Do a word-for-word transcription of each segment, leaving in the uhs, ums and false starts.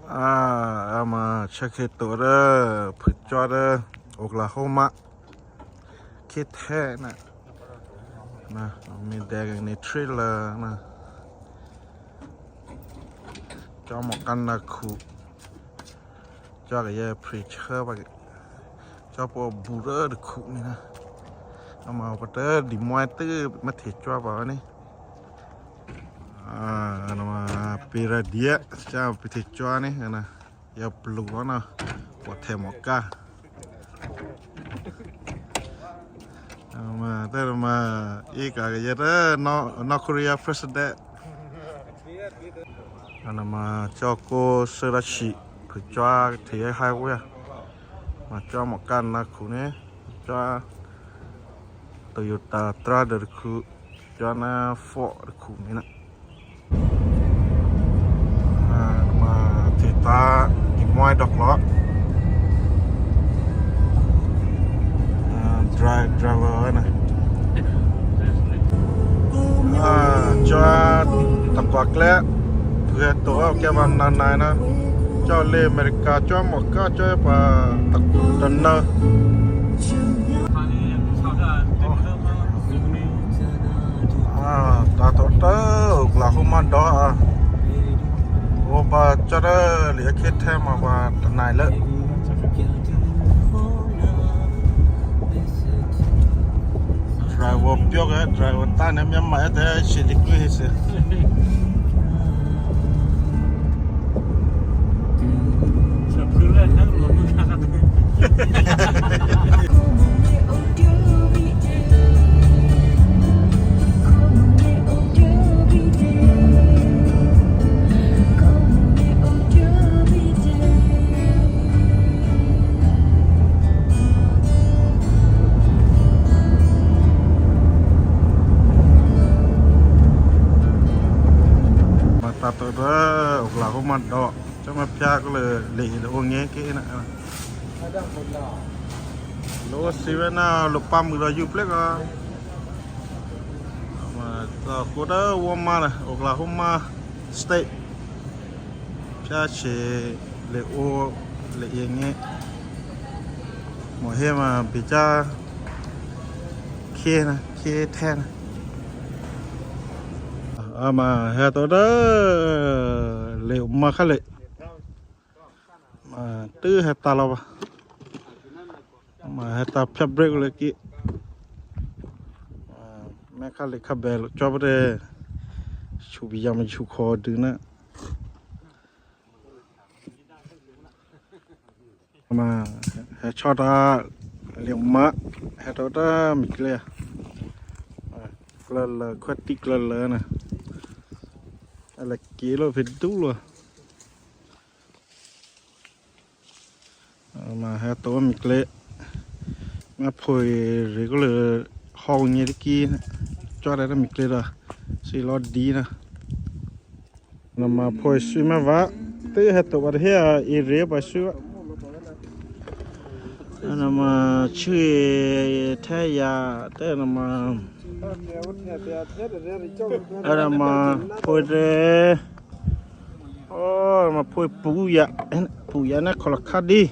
A, a ma check to dố phûcò́ dố Oklahoma. Khyětè̤́ ná, ná, me̤dè̌ ne trailer ná. Cò́mò̤ kánǎkhu. Cò́ kayǎ preacher pǎ ke. Cò́ pwǒ̤ bu dố takhu mi ná. A ma patố dimwáy tû́ mè́hte cò́ pǎ ní. A, a ma pě̤radiá, cò́ pě̤hte cò́ ní, a ná. Yǎ pluh lò́ ná, pwǒ̤htè̌ mò̤ká. A ma, tè̤ ma, í ka̤ kayǎ tố North, North Korea President. A ná ma cò́ kó Serachi, phûcò́ hteháwíyá. Ma cò́ mò̤ká ná khu ní, cò́ Toyota Trader takhu, cò́ ná Ford takhu mi ná. A, ma htetá̤ dimwáy dò̌klò̤. A, drive, driver ná. A, cò́ takwǎklè́, phuô̌ to, a, kè́ vǎ nǎnǎ ná. Cò́ lě America, cò́ mò̤ká, cò́ pǎ takhu tônô. A, tǎ̤tǒ dố Oklahoma dò̌ a. Ǒ pǎ cò́ dố liakhè́htè́ ma pǎ tônai lố. Driver pyó̤ kè́, driver tá ná myámè̌ tè̤ shyeliklu hé se. Matatu dố Oklahoma dò̌, cò́ ma phyá kó lè, lè, lè ongé kéná. Lǒ sǐ ná lǒ pǎmû rò yǔ plékò. Matatu dố Walmart, Oklahoma State. Phyáhte lè ongé. Mò̤ hé ma becyá̤ khyé ná, khyéhtè́ ná. A ma hyǎtǒ dố lè omǎ khálè. Ma tû́ hyǎtǎ̤ lò̌ pǎ. Ma hyǎtǎ̤ phyá brake lè ki. Mè̤́ khálè khábè lo cò́ pǎ tě. Shu piyǎ ma shu khò̌ dû ná. Ma hyǎ cò́ tǎ lè omǎ, hyǎtǒ tǎ miklě. Klǒlô, khwátí klǒlô ná. A lè kyě̤ lǒ phe dú lǒ. Ma hyǎtǒ miklě. Má phǒe rè̤ kó lè hò́ nyě tiki cò́ tǎ miklě rò thǐ lò̌ dǐ ná. Nò̌ ma phǒe thǐ má vǎ, tû́ hyǎtǒ pǎ tě a e rè̤ pǎ thǐ vǎ. Nò̌ ma chû́e htè́ yǎ tè́ nò̌ ma. Nò̌ ma phǒe tě. Ó, ma phǒe pṳ́ yǎ, pṳ́ yǎ ná khò̌lò̤khá dǐ.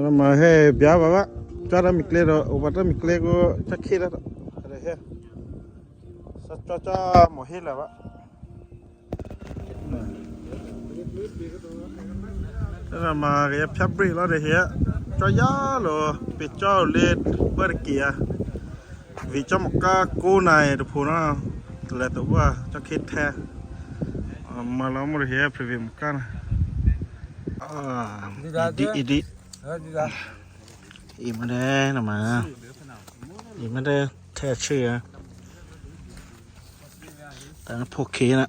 Nò̌ ma hé byǎ vǎ vǎ. Cò́ tǎ miklě rò, o pǎ tǎ miklě kó cò́ khyé tǎ. Thǎ cò́ cò́ mò̤ hé lè vǎ. Nò̌ ma kayǎ phyá brake lò̌ tahe. Cò́ yá lǒ, pě cò́ lě bố tôkyě. Vǐ̤ cò́ mò̤ká kó ná e tôpho ná. Lè tôbá cò́ khyéhtè́. Ma lò̌ mò́ tahe, private mò̤ká ná. A, idí, idí. Imò̤́dè́ nò̌ ma. Imò̤́dè́ htè́ chû́ yǎ. Tǎ phǒ khyě ná.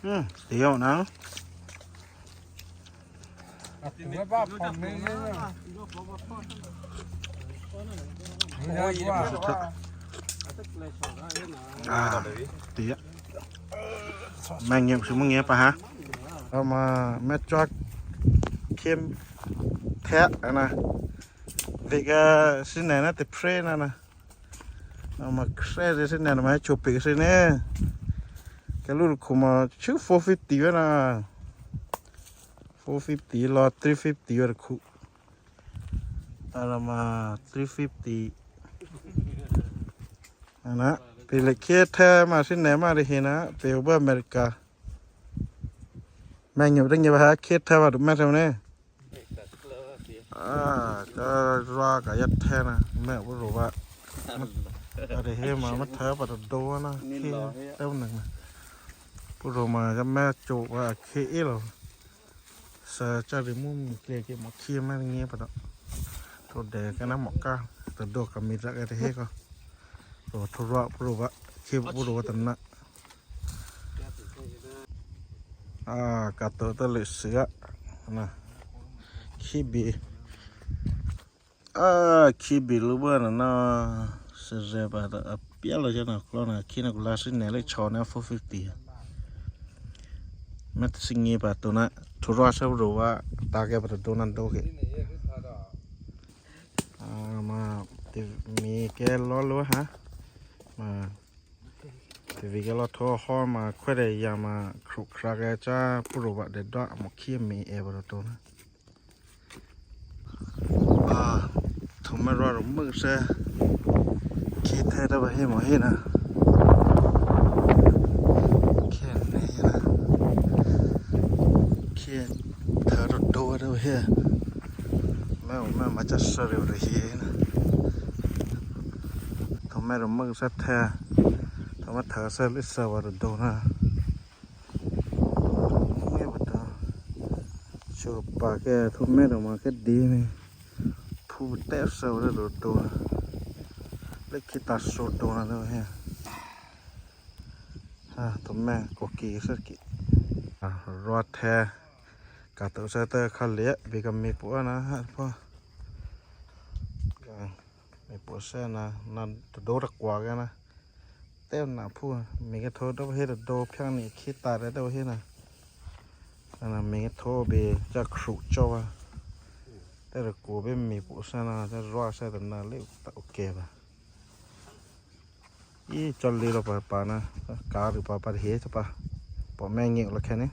Hmm, tě yǒ ná. A, tě. Mè̤̌ngiô̌ shuô̌ mè̤̌ngiô̌ pǎ ha. Nò̌ ma mè̤̌cò́ khyě htè́ ná. Vǐ̤ kayǎ thǐ nè̤ ná tôprè̤ ná ná. A ma khrè́ thǐ nè̤ ma hé chopik thǐ nè̤. Kèlú rukhu ma chû́ four fifty wè́ ná. Four fifty lò̌ three fifty wè́ rukhu. A ma three fifty. Ana, pè̤ lè khyéhtè́ ma thǐ nè̤ ma tahe ná pè̤ o bố America. Mè̤ nyuô̤ tônyě vǎ khyéhtè́ vǎ tu mèthè́ nè̤. A, rwá ka̤ yáhtè́ ná mè̤ puro vǎ. A tahe ma mèthè́ pǎ tôdǒ ná khyéhtè́ nè̤. Puro ma yámè̤ co vǎ khyé í lò̌. Sǎ cáre mú mi klyěkě mò khyé mè̤ tônyě pǎ tô̌. Htwǒdè kè́ ná mòká tôdǒ ka̤mǐ rǎ kè́ tahe kò. Rò htwǒ rwá puro vǎ khyé puro vǎ tôná. A, kato tố lè shuô á. Na. Khíbe. A, khíbe lǔ bố nana shuôzè̤ pǎ tô̌ a pyá lǒ cò́ ná klò́ ná khí ná kula thǐ nè̤ lè chò̌ ná four fifty. Mè̤ thǐ nè̤ pǎ tô̌ ná htwǒ rwá sá puro vǎ tǎ̤kè́ pǎ tôdǒ ná dǒ kè. A, ma tè̤mǐ kè́ lò́ lǒ ha. Ma tè̤vǐ kè́ lò́ htwǒ hò́ ma khwè́ tè̤ yǎ ma khrukhra kè́ cá puro vǎ dèdò́ a mò khyé mǐ è pǎ tô̌ ná. A, thǒmè̤ rwá rò mû́ sá khyéhtè́ dố vǎ hé mò hé ná. Khyé nè̤ hé ná. Khyé htǎ tôdǒ dố vǎ hé. Mè̤ o mè̤ ma cá shuô̌ rè̤ rè̤ hé ná. Thǒmè̤ rò mû́ sá htè́. Thǒmè̤ htǎ sá lè sá vǎ tôdǒ ná. Mè̤ pǎ tô̌. Shuô̌ pǎ kè́ thǒmè̤ rò ma kè́ dǐ ní. Phú tè́ sá vǎ tôdǒ ná. Lè khí tǎ̤ sǒdǒ ná dố vǎ hé. A, thǒmè̤ kòkè sá kè. A, rwá htè́. Kato sá tố khǎlè bí ka̤mǐ pǔ ná ha pho. Mǐ pǔ sá ná, ná tôdǒ tôkwǎ kè́ ná. Tè́ ná phú, mǐ kè́ htǒ dố vǎ hé tôdǒ phyá ní khyé tǎ rè́ dố vǎ hé ná. Ná mǐ kè́ htǒ bí cá khru cò́ vǎ. Tè́ tôkwǎ bí mǐ pǔ sá ná, cá rwá sá tôná lè ta okè vǎ. Í cò̌ lǐ lǒ pǎ pǎ ná, ka̤ rû pǎ pǎ tahe cò́ pǎ. Pò mè̤ nyě̤ lǒ khè̌ ní.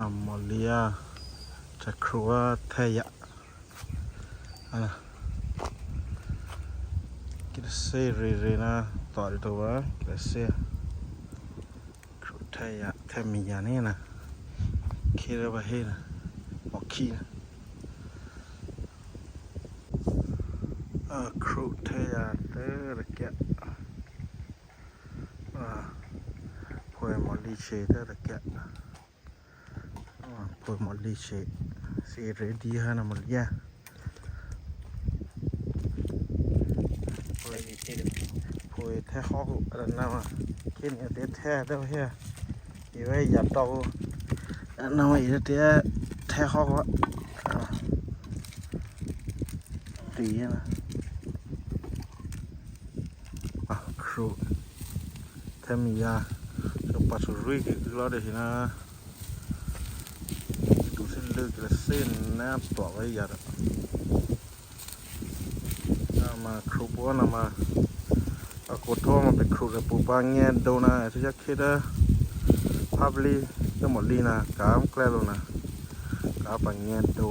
A mò lǐ á, htè̌ khru á htè̌ ya̤. A, kí thè́ rǐrǐ ná tò̤ dǐ to vǎ, kí thè́. Khru htè̌ ya̤, htè̌ mǐ ya̤ ní ná. Khí rô vǎ hé ná, mò khí ná. A, khru htè̌ ya̤ tố̤ tôkyǎ. A, phǒ mò lǐ che tố̤ tôkyǎ. A, phǒ mò lǐ che. Thǐ ready há ná mò lǐ á. Phǒ, phǒ htè̌ hò́ kǔ, a, ná ma. Khí ní a tě htè̌ dố vǎ hé. Iwé ya̤ tò̌ kǔ. A, ná ma i tě htè̌ hò́ kǔ. A. Tǐ ná. A, khru. Htè̌ mǐ ya̤. Sǒ pǎ sǒ rwí kû̌ lò̌ dèhè ná. Kí tu thí lû̌ kí lè thí ná tò̤ vǎ ya̤ rò. A ma khru pǔ ná ma. A kò htǒ ma pè̤ khru rè̤ pǔ pǎ nyè̌dǒ ná, a thí yá khí dố pháplí tố mò lǐ ná, ka̤ klè́ lǒ ná. Ka̤ pǎ nyè̌dǒ.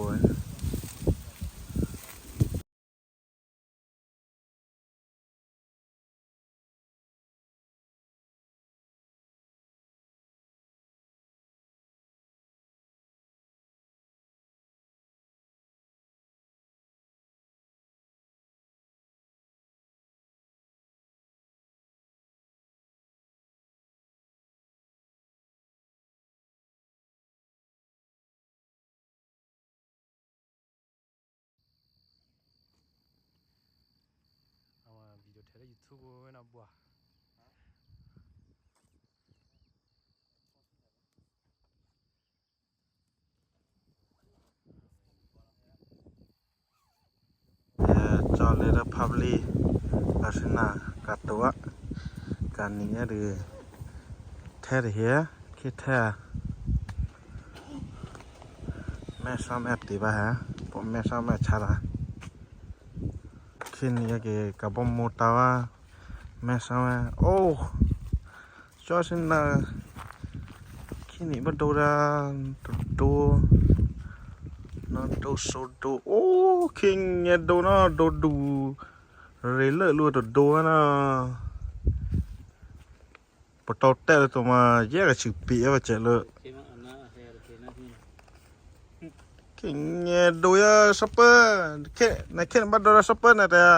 Ama video htè̌ dố YouTube wéna buwa. Cò̌ lě dố pháplí, a thǐ ná kato á, ka̤ ní á dû htè̌ tahe, khí htè̌ a. Mèthá mèthǐ pǎ ha, pò mèthá mèchǎ rǎ. Khí ní á ke ka̤ bò́mǒ tǎ vǎ, Mèthè́, ó, cò́ sǐ ná khíné bádo dǎ, tôdǒ, ná dǒ sǒdǒ, ó, khíné dǒ ná dǒdu, relố lǔ tôdǒ ná, pòtǒ tè́ lǔ to ma, yá kacṳ̂ pye̤ vǎ cè̤ lǔ. Khíné dǒ yá sò́pố́, nè̤ khíné bádo dǎ sò́pố́ nè̤ tè̤.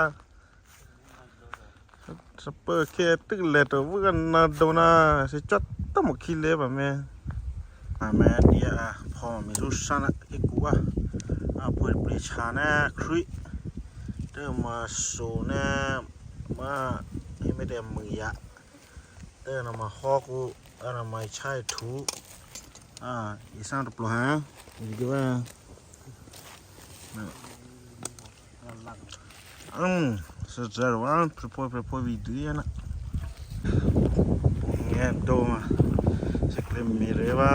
Sò́pố́ khé tû́lè̤ tôvû́ ná dǒ ná thǐ cò́ tốmò khílé pǎ mè̤. A mè̤ dyá a phò me̤ súsá ná ké̤kǔ á, a pwǒ̤ taple htyě ná Krístu, tốma so ná má hé me̤ tè̤ mû̌yǎ, tốma hò́kǔ, tốma ichá ihtǔ, a isá tôplò ha, idyǒ á. Hm, shuwa rò á, prè̤pho prè̤pho vǐ̤dû yá ná. Ngè̤dǒ ma, sǐklě me̤ rè̤ vǎ,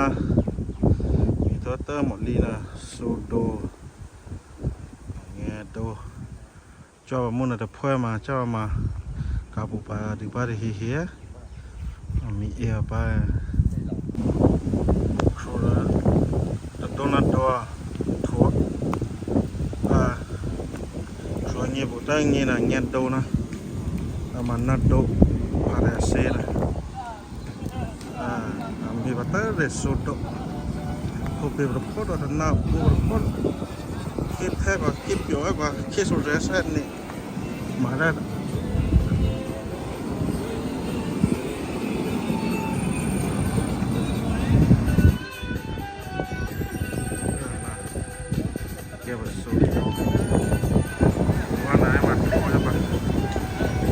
me̤ tǒ tốmò lǐ ná sǒdǒ. Ngè̤dǒ. Cò́ vǎ mú ná tôphuố ma, cò́ vǎ ma, ka̤ pṳ̌ pǎ dû pǎ tahehe. A mi è pǎ. Tôdǒ ná dǒ, htwǒ. A, htwǒ nyě̤ pwǒ̤tố̤ nyě̤ ná ngè̤dǒ ná, a ma ná dǒ, pha rè̤ asě ná. A, a mi pǎ tố̤ rè̤ sǒdǒ. Hǒpě prè̤pho dǒ tôná, pwǒ̤ prè̤pho. Khé phè́ pǎ, khé pyǒ̤ pǎ, khé sǒrè̤ sè́ ní. Mara. Kèvasǒ. Vǎ nè̤ ma htwǒ yá pǎ.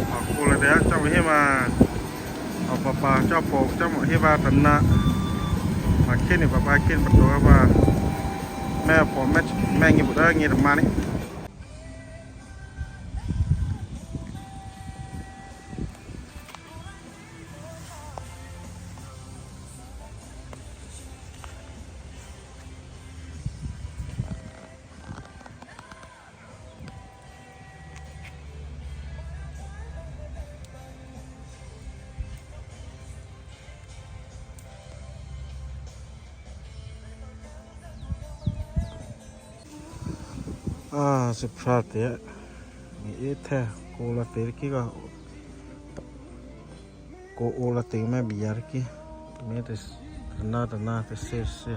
Ma kǒ lǎ dè́, cò́ vǎ hé ma. A pǎpǎ cò́ pò, cò́ mò hé vǎ tôná. Ma khé ní pǎpǎ khé ní pǎ to vǎ. Mè̤ pò mè̤, mè̤ nyě̤ pwǒ̤tố̤ nyě̤ tômǎ ní. A, shuwa tè̤. Ní é htwǒ kǒ lǎ tè̤ kí kǎ. Kǒ ǒ lǎ tè̤ mè̤ biyǎ kí. Mè̤ tôná tôná tôthèthè.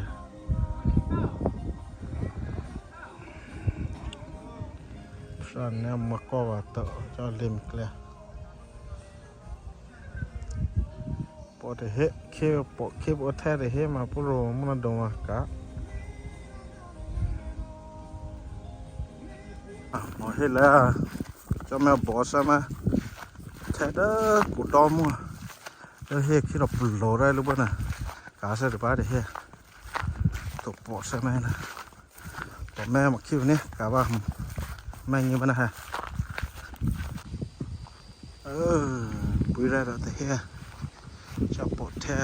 Shuwa nè̤ ma kò́ vǎ tǒ, cò́ lě mi klè̌. Pò tahé, khé pò, khé pò htwǒ tahé ma pwǒ̤ rò mú ná dǒ ma ka̤. A, mò hé lǎ, cò́ mè̤ bò sá mè̤. Htwǒ dố kudò́ mú. Dố hé khé rò pulǒ rè́ lǔ bố ná. Ka̤ sá tôpǎ tahé. Tǒ pò sá mè̤ ná. Pò mè̤ mò khí ní, ka̤ vǎ. Mè̤ nyě̤ vǎ ná ha. Ơ, pwǐ̤ rè́ rò tahé. Cò́ pò htwǒ,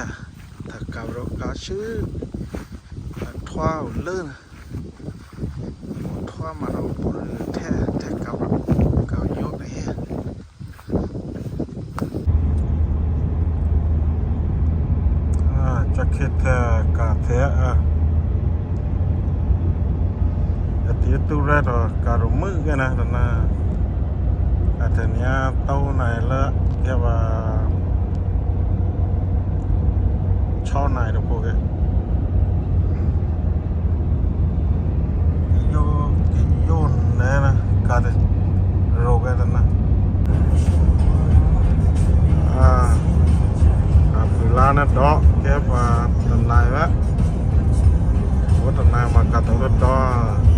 tha ka̤ rò ka̤ shuô̌. Tha htwǒ ò lố. Pò htwǒ ma rò pwǒ̤ rû̌ htwǒ, htwǒ ka̤ rò ka̤ yǒ tahé. A, cò́ khé htwǒ ka̤ htwǒ a. A ti tǔ rè́ rò ka̤ rò mû́ kè́ ná tôná. A tônyǎ tǒ nai lố kè́ vǎ chò́ nai tôpho kè́. Yǒ, yǒ nè̤ ná ka̤ tê rǒ kè́ tôná. A, a pûlǎ ná dò́ kè́ pǎ tônai vǎ. Ó tônai ma ka̤ tǒ dò́.